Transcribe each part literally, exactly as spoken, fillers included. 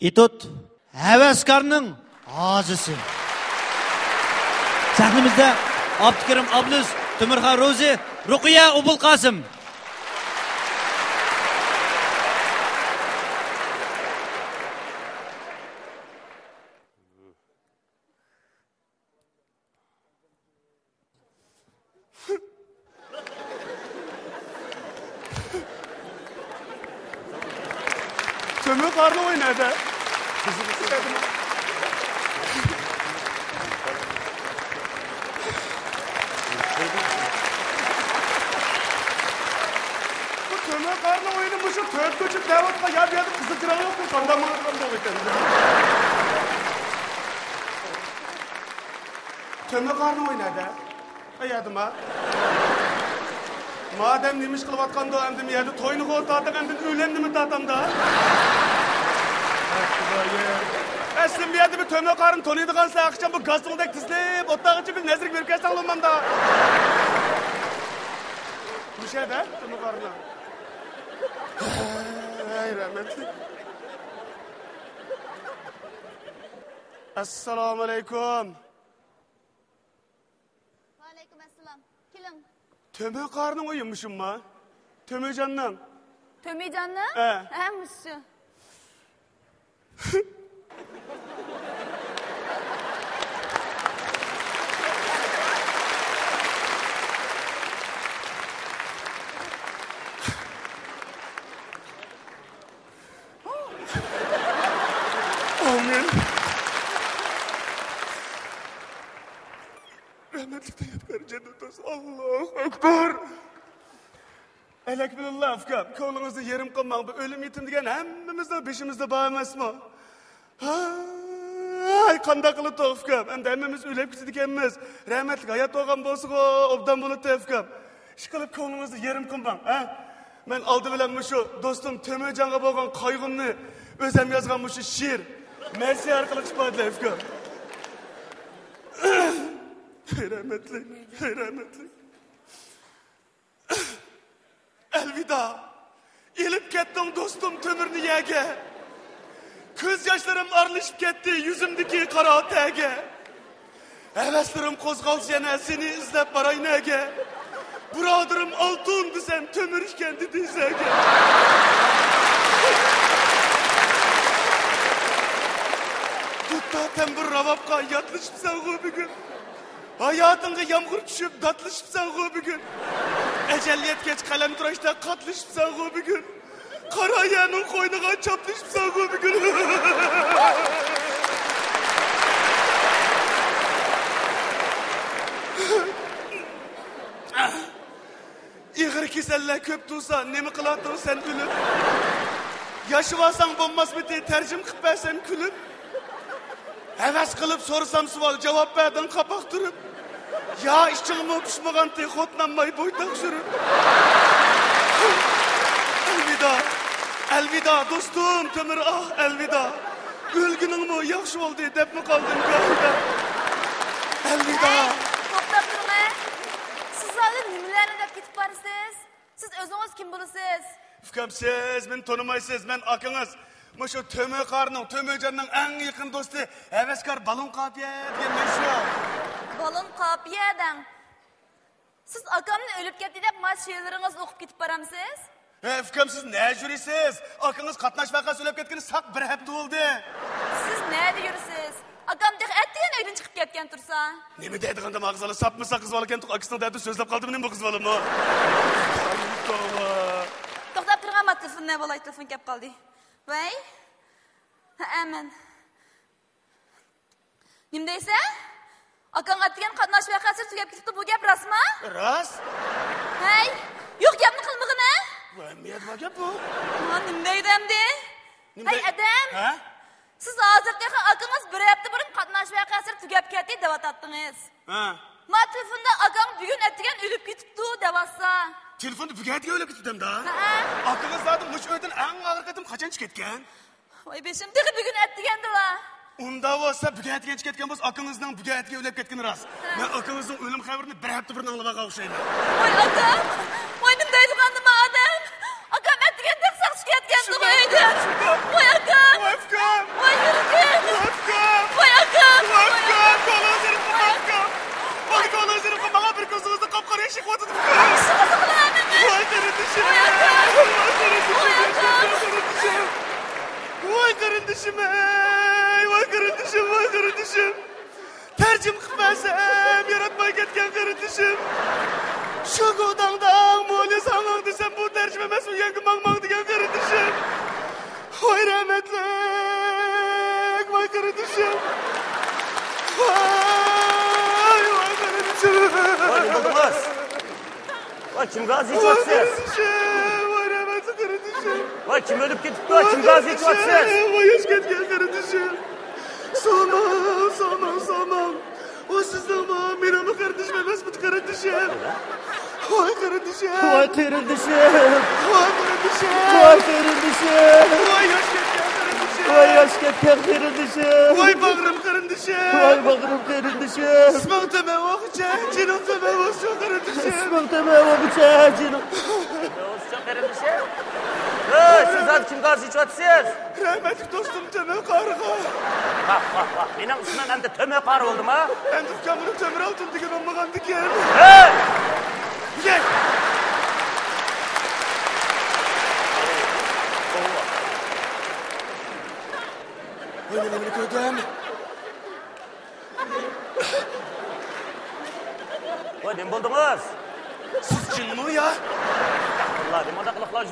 ئېتوت، ھەۋەسكارنىڭ ھازىسى. سەھنىمىزدە ئابدۇكېرىم ئابلىز، تۆمۈرخان روزى، رۇقىيە ئوبۇلقاسىم. تۆمۈر قارنى ئوينايدۇ. بۇ تۆمۈر قارنى ئويۇنى مۇشۇ تۆت كۆچۈپ دەۋاتقان يا بۇ يەردە قىزىل چىراغ يوقمۇ؟ قانداق ماڭىدىغان بولغىكەن؟ تۆمۈر قارنى ئوينايدۇ. ئەي ئادىما. مادەم نېمە ئىش قىلىۋاتقاندۇ، ئەمدى مۇ يەردە توينىغۇ تارتىپ، ئەمدى ئۆلەمنىمۇ تارتامدا؟ ئەسلى بۇ يەردە بىر تۆمۈر قارنى تونۇيدىغانسىلەر، ئاخشام بۇ گاستوڭدەك تىزىلىپ، ئوتتاغىچە بىر نەزىرگە بېرىپ كەلسەڭلار ماندا. مۇشەدە تۆمۈر قارنى. ھەي، رەھمەتلىك. ئەسسالامۇئەلەيكۇم. ۋەئەلەيكۇم ئەسسالام. كېلىڭ. تۆمۈر قارنىڭ ئۆيى مۇشۇمما؟ تۆمۈرجاننىڭ. تۆمۈرجاننىڭ؟ ھە. ھە، مۇشۇ. ئامىن. رەھمەتلىك دەيدىكەن جەننەت ئالسۇن. ئاللاھۇ ئەكبەر. ئەلەكبىلىللا، ئۇكام، كۆڭلىڭىزنى يېرىم قىلماڭ. بۇ ئۆلۈم يېتىم دېگەن ھەممىمىزنىڭ بېشىمىزدا بار ئەمەسمۇ؟ ھاي، قانداق قىلىدۇ، ئۇكام؟ ئەمدى ھەممىمىز ئۆلۈپ كېتىدىكەنمىز. رەھمەتلىك ھايات بولغان بولسىغۇ، ئوبدان بولاتتى، ئۇكام. ئىشقىلىپ، كۆڭلىڭىزنى يېرىم قىلماڭ، ھە؟ مەن ئالدى بىلەن مۇشۇ دوستۇم تۆمۈرجانغا بولغان قايغۇمنى ئۆزۈم يازغان مۇشۇ شېئىر، مەرسىيە ئارقىلىق ئىپادىلەي، ئۇكام. ھەي رەھمەتلىك، ھەي رەھمەتلىك. ئەلۋىدا، ئېلىپ كەتتىڭ دوستۇم تۆمۈرنى يەرگە. كۆز ياشلىرىم ئارىلىشىپ كەتتى يۈزۈمدىكى قارا تەرگە. ھەۋەسلىرىم قوزغالسا يەنە سېنى ئىزدەپ باراي نەگە. بۇرادىرىم ئالتۇن دېسەم تۆمۈر ئىكەن دېدى زەگە. دۇتتا تەمبۇر راۋابقا ياتلىشىپسەنغۇ بۈگۈن. ھاياتىڭغا يامغۇر چۈشۈپ داتلىشىپسەنغۇ بۈگۈن. ئەجەل يەتكەچ قەلەمتىراشتا قاتلىشىپسەنغۇ بۈگۈن. قارا يەرنىڭ قوينىغا چاپلىشىپسەنغۇ بۈگۈن. ئېغىر كېسەللەر كۆپ تۇرسا، نېمە قىلاتتىڭ سەن ئۆلۈپ؟ ياشىۋالساڭ بولماسمىتى، تەرجىمە قىلىپ بەرسەم كۈلۈپ؟ ھەۋەس قىلىپ سورىسام سوئال، جاۋاب بەردىڭ قاپاق تۈرۈپ. يا ئىچىڭمۇ پىشمىغانتى، خوتۇن ئالماي بويتاق سۈرۈپ. ئەلۋىدا، ئەلۋىدا دوستۇم تۆمۈر، ئاھ، ئەلۋىدا. ئۆلگىنىڭمۇ ياخشى بولدى دەپمۇ قالدىم گاھىدا. ئەلۋىدا. ھەي، توختاپ تۇرۇڭ، ھە. سىز ھازىر نېمىلەرنى دەپ كېتىپ بارىسىز؟ سىز ئۆزىڭىز كىم بولىسىز؟ ئۇكام، سىز مېنى تونۇمايسىز. مەن ئاكىڭىز. مۇشۇ تۆمۈر قارنىڭ، تۆمۈرجاننىڭ ئەڭ يېقىن دوستى، ھەۋەسكار بالون قاپىيە دېگەن مەن شۇ. بالون قاپىيە دەڭ. سىز ئاكامنى ئۆلۈپ كەتتى دەپ ما شېئىرلىرىڭىزنى ئوقۇپ كېتىپ بارامسىز؟ ھە، ئۇكام، سىز نەگە يۈرىسىز؟ ئاكىڭىز قاتناش ۋەقەسى ئۆلۈپ كەتكىنى ساق بىر ھەپتە بولدى. سىز نەدە يۈرىسىز؟ ئاكام تېخى ئەتىگەن ئۆيدىن چىقىپ كەتكەن تۇرسا. نېمە دەيدىغاندىم، ئاغزىلا ساپمۇ ساق قىز بالا ئىكەن، ئاكىسىنىڭ دەردىدە سۆزلەپ قالدىمۇ نېمە بۇ قىز بالىمۇ؟ توۋا. توختاپ تۇرغان، ما تېلېفون نە بولاي، تېلېفون كەپ قالدى. ۋەي. ھە، مەن. نېمە دەيسەن؟ ئاكاڭ ئەتىگەن قاتناش ۋەقەسى تۈگەپ كېتىپتۇ، بۇ گەپ راستمۇ؟ راست. ھەي، يوق گەپنى قىلمىغىنە. ۋە، نېمە گەپ بۇ؟ ھا، نېمە دەيدۇ ئەمدى؟ نېمە ھەي، دەي-، ئادەم! ھە؟ سىز ھازىر تېخى ئاكىڭىز بىر ھەپتە بۇرۇن قاتناش ۋەقەسى تۈگەپ كەتتى دەۋاتاتتىڭىز. ھە. ما تېلېفوندا ئاكاڭ بۈگۈن ئەتىگەن ئۆلۈپ كېتىپتۇ دەۋاتسا. تېلېفوندا بۈگۈن ئەتىگەن ئۆلۈپ كېتىپتۇ-دە. ھە. ئاكىڭىز زادى مۇشۇ ئۆيدىن ئەڭ ئاخىرقى قېتىم قاچان چىقىپ كەتكەن؟ ۋاي بېشىم، تېخى بۈگۈن ئەتىگەندىلا. ئۇنداق بولسا، بۈگۈن ئەتىگەن چىقىپ كەتكەن بولسا، ئاكىڭىزنىڭ بۈگۈن ئەتىگەن ئۆلۈپ كەتكىنى راست. ھە. مەن ئاكىڭىزنىڭ ئۆلۈم خەۋىرىنى بىر ھەپتە بۇرۇن ئاڭلىۋالغان ئوخشايمەن. ۋاي ئاكام، ۋاي نېمە دەيدىغاندىما ئادەم؟ ئاكام ئەتىگەندەك ساقچى كەتكەندىغۇ ئۆيدىن. ۋاي ئاكام. ۋاي ئۇكام. ۋاي قېرىندىشىم، ئەي، ۋاي قېرىندىشىم، ۋاي قېرىندىشىم. تەرجىمە قىلىپ بەرسەم، ياراتماي كەتكەن قېرىندىشىم. شۇ گۇداڭداڭ مولى ساڭاڭ دېسەم، بۇ تەرجىمە ئەمەس، ئۇ يەرگە ماڭ ماڭ دېگەن قېرىندىشىم. ۋاي رەھمەتلىك، ۋاي قېرىندىشىم. ۋاي، ۋاي قېرىندىشىم. ۋاي، نېمە بولدىڭىز؟ ۋاي، كىمگە ئازىيىشىۋاتىسىز؟ ۋاي، رەھمەتلىك قېرىندىشىم. ۋاي، كىم ئۆلۈپ كېتىپتۇ؟ كىمگە ئازىيىشىۋاتىسىز؟ ۋاي، ياش كەتكەن قېرىندىشىم. سامان، سامان، سامان. ۋاي، سىزنىڭمۇ، مېنىڭمۇ قېرىندىشىم ئەمەسمىدى، قېرىندىشىم؟ ۋاي، قېرىندىشىم. ۋاي، قېرىندىشىم. ۋاي، قېرىندىشىم. ۋاي، قېرىندىشىم. ۋاي، ياش كەتكەن قېرىندىشىم. ۋاي، ياش كەتكەن قېرىندىشىم. ۋاي، باغرىم قېرىندىشىم. ۋاي، باغرىم قېرىندىشىم. ئىسمىڭ تۆمە بولغۇچە، جېنىڭ تۆمە بولسۇن، قېرىندىشىم. ئىسمىڭ تۆمە بولغۇچە، جېنىڭ. تۆمە بولسۇن، قېرىندىشىم. ھەي، سىز ھازىر كىمگە ئازىيىشىۋاتىسىز؟ رەھمەتلىك دوستۇم تۆمۈر قارىغا. ۋاھ، ۋاھ، ۋاھ. مېنىڭ ئىسمىم ئەمدى تۆمۈر قارى بولدىمۇ؟ ئەمدى ئۇكامنى تۆمۈر ئالتۇن دېگەن بولمىغاندىكىن. ھەي! ۋاي، مەن نېمىنى كۆردۈم؟ ۋاي، نېمە بولدىڭىز؟ سىز جىنمۇ يا؟ ئەستەغپۇرۇللا، نېمانداق قىلىقلار؟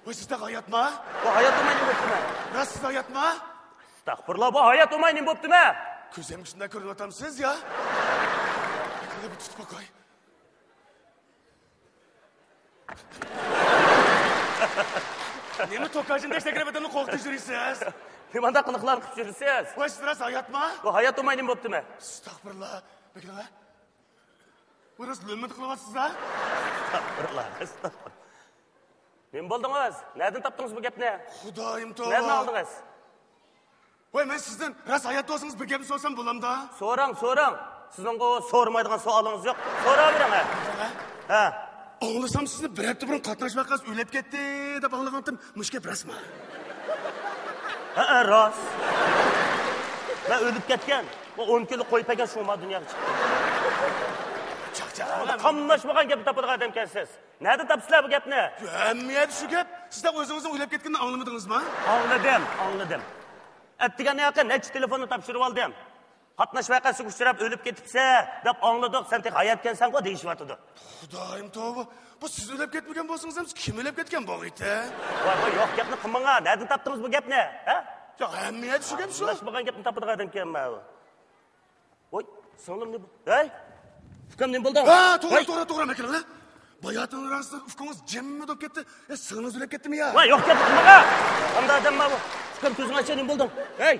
ۋاي، سىز تېخى ھاياتما؟ ۋاي، ھايات بولماي نېمە بوپتىمەن؟ راست سىز ھاياتما؟ ئەستەغپۇرۇللا، ۋاي، ھايات بولماي نېمە بوپتىمەن؟ كۆزۈمگە شۇنداق كۆرۈنۈۋاتامسىز يا؟ بىر تۇتۇپ باقاي. نېمە توكاجىندەك سەكرەپ ئادەمنى قورقۇتۇپ يۈرىسىز؟ نېمانداق قىلىقلارنى قىلىپ يۈرىسىز؟ ۋاي، سىز راست ھاياتما؟ ۋاي، ھايات بولماي نېمە بوپتىمەن؟ ئەستەغپۇرۇللا. بەكرىڭە. بۇ راست لۆممىدە قىلىۋاتىسىز ھە؟ ئەستەغپۇرۇللا، ئەستەغپۇرۇللا. نېمە بولدىڭىز؟ نەدىن تاپتىڭىز بۇ گەپنى؟ خۇدايىم توۋا. نەدىن ئاڭلىدىڭىز؟ ۋاي، مەن سىزدىن راست ھايات بولسىڭىز بىر گەپنى سورىسام بولامدا؟ سورىڭ، سورىڭ. سىزنىڭغۇ سورىمايدىغان سوئالىڭىز يوق. سوراۋېرىڭ ھە. ھە. ئاڭلىسام سىزنى بىر ھەپتە بۇرۇن قاتناش ۋەقەسى ئۆلۈپ كەتتى دەپ ئاڭلىغانتىم. مۇشۇ گەپ راستمۇ؟ ھەئە، راست. مەن ئۆلۈپ كەتكەن. بۇ ئون كىلو قوي پەگەن شۇڭا دۇنياغا چىقتى. چاقچاق. قاملاشمىغان گەپنى تاپىدىغان ئادەمكەنسىز. نەدە تاپىسىلەر بۇ گەپنى؟ ھەممە يەردە شۇ گەپ. سىز ئۆزىڭىزنىڭ ئۆلۈپ كەتكىنىنى ئاڭلىمىدىڭىزما؟ ئاڭلىدىم، ئاڭلىدىم. ئەتىگەندىن ياقى نەچچە تېلېفوننى تاپشۇرۇۋالدىم. قاتناش ۋەقەسىگە ئۇچراپ ئۆلۈپ كېتىپسەن دەپ ئاڭلىدۇق، سەن تېخى ھاياتكەنسەنغۇ دېيىشىۋاتىدۇ. خۇدايىم توۋا، بۇ سىز ئۆلۈپ كەتمىگەن بولسىڭىز ھەم كىم ئۆلۈپ كەتكەن بولغىيتى؟ ۋاي، ۋاي، يوق گەپنى قىلماڭا، نەدىن تاپتىڭىز بۇ گەپنى؟ ھە؟ يا ھەممە يەردە شۇ گەپ شۇ. ئاڭلاشمىغان گەپنى تاپىدىغان ئادەمكەنمەن. ۋوي، سىڭلىم نېمە بولدى؟ ھەي! ئۇكام نېمە بولدى؟ ھە، توغرا، ۋوي! توغرا، توغرا، مەكىللا. باياتىن راست ئۇكىڭىز جىممىدە بولۇپ كەتتى. ئە، سىڭلىڭىز ئۆلۈپ كەتتىمۇ يا؟ ۋاي، يوق گەپ قىلماڭا. قانداق ئادەم ما بۇ؟ ئۇكام كۆزۈڭ ئاچا نېمە بولدۇڭ؟ ھەي!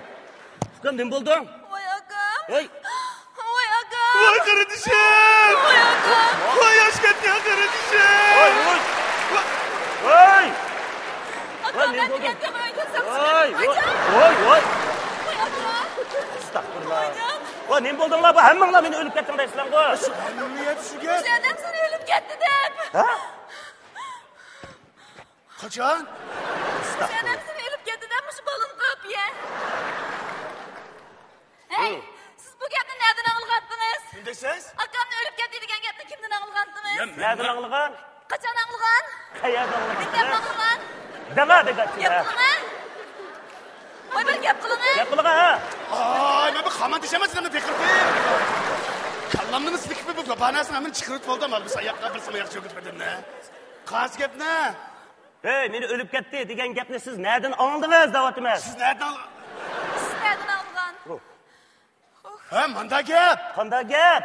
ئۇكام نېمە بولدۇڭ؟ ۋاي ئاكام. ھەي! ۋاي ئاكام. ۋاي قېرىندىشىم. ۋاي ئاكام. ۋاي ياش كەتكەن قېرىندىشىم. ۋاي، ۋاي. ۋاي. ۋاي. ئاكام، ۋاي، نېمە بولدى؟ ۋاي، ۋاي، ۋاي، ۋاي. ۋاي ئاكام. ئەستەغپۇرۇللا. ۋاي نېمە بولدۇڭلار؟ بۇ ھەممىڭلار مېنى ئۆلۈپ كەتتىڭ دەيسىلەرغۇ. شۇ ھەممە يەر شۇ گەپ. مۇشۇ ئادەم سېنى ئۆلۈپ كەتتى دەپ. ھە؟ قاچان؟ مۇشۇ ئادەم سېنى ئۆلۈپ كەتتى دەپ مۇشۇ بالونغا قاپىيە. ھەي، ھە. سىز بۇ گەپنى نەدىن ئاڭلىغانتىڭىز؟ نېمە دەيسىز؟ ئاكامنى ئۆلۈپ كەتتى دېگەن گەپنى كىمدىن ئاڭلىغانتىڭىز؟ يا، مەن نەدىن ئاڭلىغان؟ قاچان ئاڭلىغان؟ قەيەردە ئاڭلىغان؟ نېمە دەپ ئاڭلىغان؟ دەڭا دېگەن گەپ قىلىڭە. ۋاي، بىر گەپ قىلىڭە. گەپ قىلىڭە، ھە؟ ئاي، مەن بۇ خامان دېيىشەمەن سىلەرنى بېقىرتىپ. كاللامنى سىلكىپ بۇ باناسىنى ھەممىنى چىقىرىۋېتىپ بولدۇم، ھازىر بىر ساياققا، بىر ساياق چۆكۈپ بەردىم. قايسى گەپنى؟ ھەي، مېنى ئۆلۈپ كەتتى دېگەن گەپنى سىز نەدىن ئاڭلىدىڭىز دەۋاتىمەن. سىز نەدىن ئاڭلىدىڭىز؟ سىز نەدىن ئاڭلىغان؟ ھە، مانداق گەپ. قانداق گەپ؟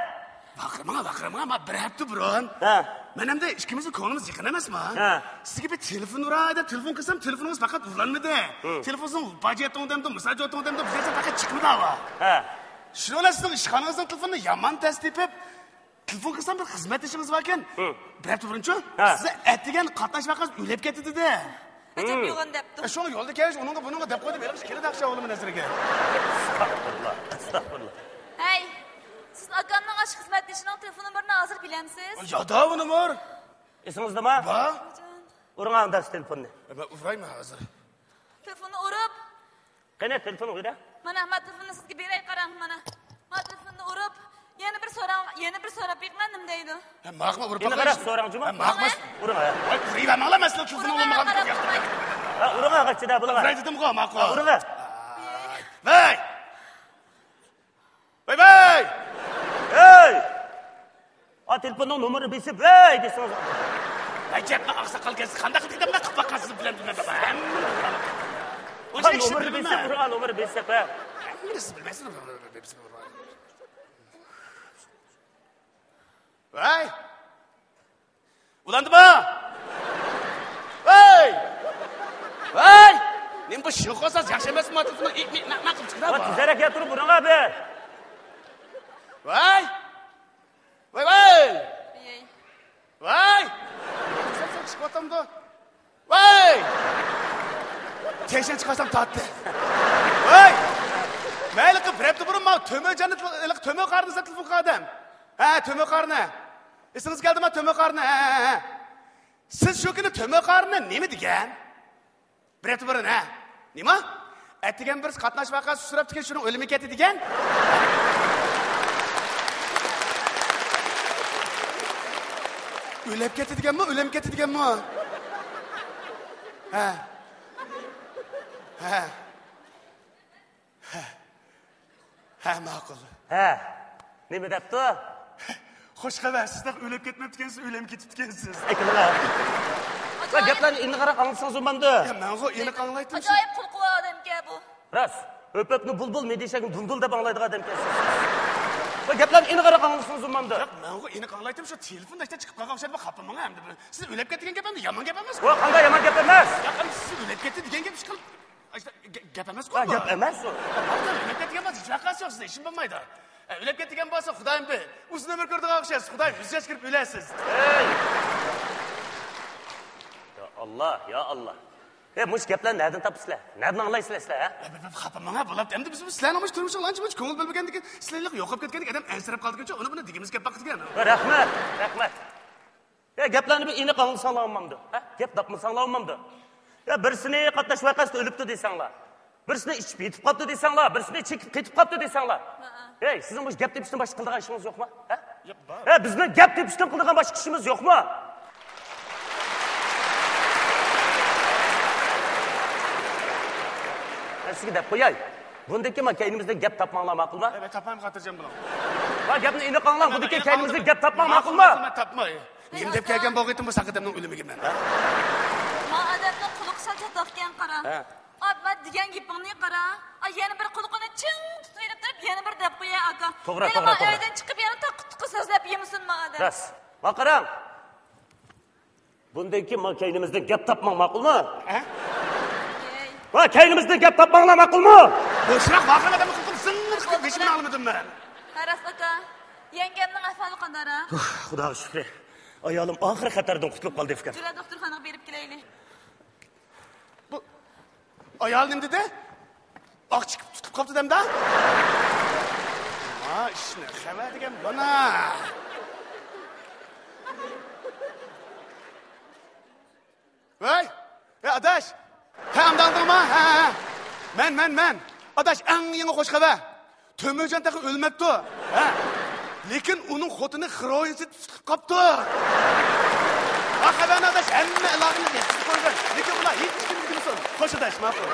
ۋارقىرىماڭ، ۋارقىرىماڭ، ما بىر ھەپتە بۇرۇن. ھە. مەن ئەمدى ئىككىمىزنىڭ كۆڭلىمىز يېقىن ئەمەسما؟ ھە. سىزگە بىر تېلېفون ئۇراي دەپ تېلېفون قىلسام، تېلېفونىڭىز پەقەت ئۇلانمىدى. ھە. تېلېفونىڭىز باج يەتتىڭ دەمدۇ، مىساج يەتتىڭ دەمدۇ، بىر نەرسە پەقەت چىقمىدى ھاۋا. ھە. شۇنىڭ بىلەن سىزنىڭ ئىشخانىڭىزنىڭ تېلېفونىنى يامان تەس تېپىپ، تېلېفون قىلسام، بىر خىزمەتدىشىڭىز باركەن. ھە. بىر ھەپتە بۇرۇنچۇ؟ ھە. سىزنى ئەتىگەن قاتناش ۋەقەسى ئۆلۈپ كەتتى دېدى. ئەجەب يوغان دەپتۇ. ئە، شۇڭا يولدا كەلگەچ ئۇنىڭغا بۇنىڭغا دەپ قويدۇم، ھېلىقى كېلىدۇ ئاخشام ئوغلۇمنىڭ نەزىرىگە. ئەستەغپۇرۇللا، ئەستەغپۇرۇللا. ھەي، سىز ئاكامنىڭ ئاشۇ خىزمەتدىشىنىڭ تېلېفون نومۇرىنى ھازىر بىلەمسىز؟ يادا بۇ نومۇر. ئېسىڭىزدىمۇ؟ بار. ئۇرۇڭ ئانداق تېلېفوننى. ئە، مەن ئۇرايمەن ھازىر. تېلېفوننى ئۇرۇپ، قېنى، تېلېفون ئۇرە. مانا، ما تېلېفوننى سىزگە بېرەي، قاراڭ، مانا. ما تېلېفوننى ئۇرۇپ، يەنە بىر سوراڭ، يەنە بىر سوراپ بېقىڭا، نېمە دەيدۇ؟ ھە، ماقۇل، ئۇرۇپ ئېنىقراق باقايلى. سوراڭ جۇمۇ. ھە، ماقۇل. ئۇرۇڭ، ھە. ۋاي، ئۇرۇۋەرمەڭلار، مەسىلە تېلېفون بولمىغان. ھە، ئۇرۇڭ، ھە، قاچىدا بولغان. ئۇراي دېدىمغۇ، ماقۇل. ھە، ئۇرۇڭ، ھە. ۋاي! ۋاي، ۋاي! ھەي! ئا، تېلېفوننىڭ نومۇرىنى بېسىپ، ۋەي دېسىڭىز. ۋاي، گەپنى ئاقساقال كەلسە قانداق قىلىپ گەپنى قىلىپ باققانسىز بىلەم، بىلمەم، بىلمەم. ھەممىنى بىلىمەن. ئۇنچە ھە، ئىشنى نومۇرنى بىلمەم. بېسىپ، ئۇرۇڭ، نومۇرنى بېسىپ، ھە. ھەممىنى سىز بىلمەيسىز، نومۇرنى بېسىپ ئۇرۇڭ. ۋاي! ئۇلاندىمۇ؟ ۋاي! ۋاي! نېمە بۇ شىنخۇا ساز ياخشى ئەمەسمۇ؟ تېلېفوننى ئىك مىك مەك مەك قىلىپ چىقىرا. ۋاي، تېزرەك كەلتۈرۈپ ئۇرۇڭ ئابى. ۋاي! ۋاي، ۋاي! ۋاي! چىقىۋاتامدۇ؟ ۋاي! تەشنە چىقارسام تارتتى. ۋاي! مەن ھېلىقى بىر ھەپتە بۇرۇن ماۋۇ تۆمۈرجاننى تېل-، ھېلىقى تۆمۈر قارىنى سەن تېلېفون قىلغان ئادەم. ھە، تۆمۈر قارىنى. ئېسىڭىزگە كەلدىما تۆمۈر قارىنى؟ ھە، ھە، ھە. سىز شۇ كۈنى تۆمۈر قارىنى نېمە دېگەن؟ بىر ھەپتە بۇرۇن، ھە؟ نېمە؟ ئەتىگەن بىرسى قاتناش ۋەقەسى ئۇچراپتىكەن، شۇنىڭ ئۆلۈمى كەتتى دېگەن؟ ئۆلۈپ كەتتى دېگەنمۇ، ئۆلۈم كەتتى دېگەنمۇ؟ ھە. ھە. ھە. ھە، ماقۇل. ھە، نېمە دەپتۇ؟ خوش خەۋەر، سىز تېخى ئۆلۈپ كەتمەپتىكەنسىز، ئۆلۈم كېتىپتىكەنسىز. ئەكىلغا. ۋە ئاجايىپ. گەپلەرنى ئېنىقراق ئاڭلىسىڭىز بولمامدۇ؟ يا، مەنغۇ ئېنىق ئاڭلايتتىم. ئاجايىپ قۇلىقى بار ئادەمكەن بۇ. راست. ئۆپۈپنى بۇلبۇل، مىدىشەكنى دۇلدۇل دەپ ئاڭلايدىغان ئادەمكەنسىز. ۋە گەپلەرنى ئېنىقراق ئاڭلىسىڭىز بولمامدۇ؟ ياق، مەنغۇ ئېنىق ئاڭلايتتىم، شۇ تېلېفوندا ئىشتە چىقىپ قالغان ئوخشايدۇ، خاپا ماڭا ئەمدى بىر. سىز ئۆلۈپ كەتتى دېگەن گەپ ئەمدى يامان گەپ ئەمەسكۇ؟ ۋە قانداق يامان گەپ ئەمەس؟ ياق، ئەمدى سىز ئۆلۈپ كەتتى دېگەن گەپ ئىشقىلىپ. ئاشتا گە-، گەپ ئەمەسكۇ ھە، بۇ. گەپ ئەمەس ئۇ. ئۆلۈپ كەتتى دېگەن بولسا ھېچ ۋەقەسى يوق، سىزدە ئىشىم بولمايدۇ. ئە، ئۆلۈپ كەتتى دېگەن بولسا خۇدايىم بىر ئۇزۇن ئۆمۈر كۆرىدىغان ئوخشايسىز. خۇدايىم يۈز ياش كىرىپ ئۆلەسىز. ھەي! يا ئاللا، يا ئاللا. ئە، مۇشۇ گەپلەرنى نەدىن تاپىسىلەر؟ نەدىن ئاڭلايسىلەر سىلەر، ھە؟ ئە، بىر، بىر خاپا ماڭا بولۇپتۇ. ئەمدى بىز بۇ سىلەرنىڭ مۇشۇ تۇرمۇشىغا ئانچە مۇنچە كۆڭۈل بۆلمىگەندىكىن، سىلەرلىك يوقاپ كەتكەندىكىن ئادەم ئەنسىرەپ قالىدىكەنچۇ، ئۇنى بۇنى دېگىمىز كەپ باقىدىكەن. رەھمەت، رەھمەت. ئە، گەپلەرنى بىر ئېنىق ئاڭلىساڭلار بولمامدۇ؟ ھە؟ گەپ تاپمىساڭلار بولمامدۇ؟ يا بىرسىنى قاتناش ۋەقەسىدە ئۆلۈپتۇ دېسەڭلار، بىرسىنى ئىچىپ يېتىپ قاپتۇ دېسەڭلار، بىرسىنى چېكىپ قېتىپ قاپتۇ دېسەڭلار. ھەئە. ھەي، سىزنىڭ مۇشۇ گەپ تېپىشتىن باشقا قىلىدىغان ئىشىڭىز يوقمۇ؟ ھە؟ ياق، بار. ھە، بىزنىڭ گەپ تېپىشتىن قىلىدىغان باشقا ئىشىمىز يوقمۇ؟ مەن سىزگە دەپ قوياي. بۇندىن كېيىن مانا كەينىمىزدىن گەپ تاپماڭلار، ماقۇلمۇ؟ ھە، مەن تاپمايمەن، خاتىرجەم بولۇڭ. ۋە گەپنى ئېنىق ئاڭلاڭ، بۇندىن كېيىن كەينىمىزدىن گەپ تاپماڭ، ماقۇلمۇ؟ مەن تاپماي. نېمە دەپ كەلگەن بولغىيتىم بۇ ساق ئادەمنىڭ ئۆلۈمىگە مەن، ھە؟ ما ئادەمنىڭ قۇلىقى سەل چاتاقكەن، قارا. ھە. ئا، ما دېگەن گېپىڭنى قارا. ئا، يەنە بىر قۇلىقىنى چىڭ تۇتۇۋېلىپ تۇرۇپ، يەنە بىر دەپ قوياي، ئاكا. توغرا، توغرا، توغرا. ئۆيدىن چىقىپ يەنە تاققا تۇققا سۆزلەپ يېمىسۇن ما ئادەم. راست. ما قاراڭ. بۇندىن كېيىن ما كەينىمىزدىن گەپ تاپماڭ، ماقۇلمۇ؟ ھە؟ ئەي. ما كەينىمىزدىن گەپ تاپماڭلار، ماقۇلمۇ؟ بوشراق ۋارقىراپ ئادەمنى قىلقىن زىڭ قىلىپ بېشىمنى ئاڭلىمىدىم مەن. ھە، راست ئاكا. يەڭگەمنىڭ ئەھۋالى قانداقراق؟ ئۇھ، خۇداغا شۈكرى. ئايالىم ئاخىرى خەتەردىن قۇتۇلۇپ قالدى ئىكەن. يۈرە، دوختۇرخانىغا بېرىپ كېلەيلى. بۇ ئايال نېمە دېدى؟ ئاق چىقىپ تۇتۇپ قاپتۇ دەمدە؟ ما ئىشنى خەۋەر دېگەن مانا. ۋەي، ۋەي ئاداش. ھە، ئانداڭدىڭما؟ ھە، ھە. مەن، مەن، مەن. ئاداش، ئەڭ يېڭى خوش خەۋەر. تۆمۈرجان تېخى ئۆلمەپتۇ. ھە. لېكىن ئۇنىڭ خوتۇنى خىروئىن سېتىپ تۇتۇپ قاپتۇ. ھە، خەۋەرنى ئاداش ھەممە ئىلاقىنى يەتكۈزۈپ قويغىن. لېكىن ئۇلار ھېچ كىمگە دېمىسۇن. خوش ئاداش، ماقۇل.